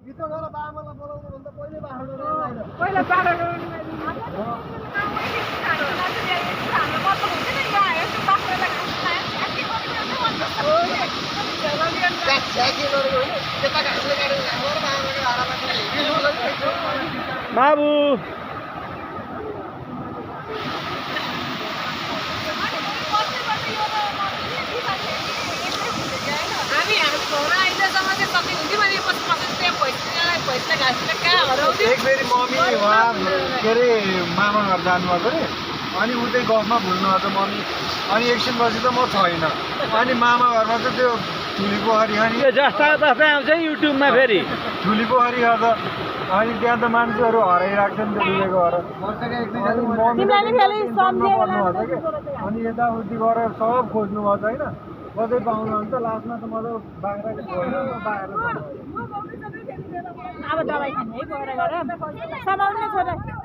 भित्र गएर बाबालाई बोलाउनु भन्दा पहिले बाहिर गएर पहिला बाह्र बाबु एक फेरि मम्मी उहाँ के अरे मामा घर जानुभएको अरे अनि उतै गफमा भुल्नुभएको मम्मी अनि एकछिनपछि त म छैन अनि मामा घरमा चाहिँ त्यो ठुली पोखरी खाने यो जस्ता जस्तै आउँछ युट्युबमा फेरि ठुली पोखरी खाँदा अनि त्यहाँ त मान्छेहरू हराइरहेको छ नि त्यो डुबेको हर अनि यताउति गएर सब खोज्नु भएको होइन कतै पाउनुहुन्छ लास्टमा त म त बाख्राले गएर बाख्रा अब दबाई खाने है गएर समाउने छोरा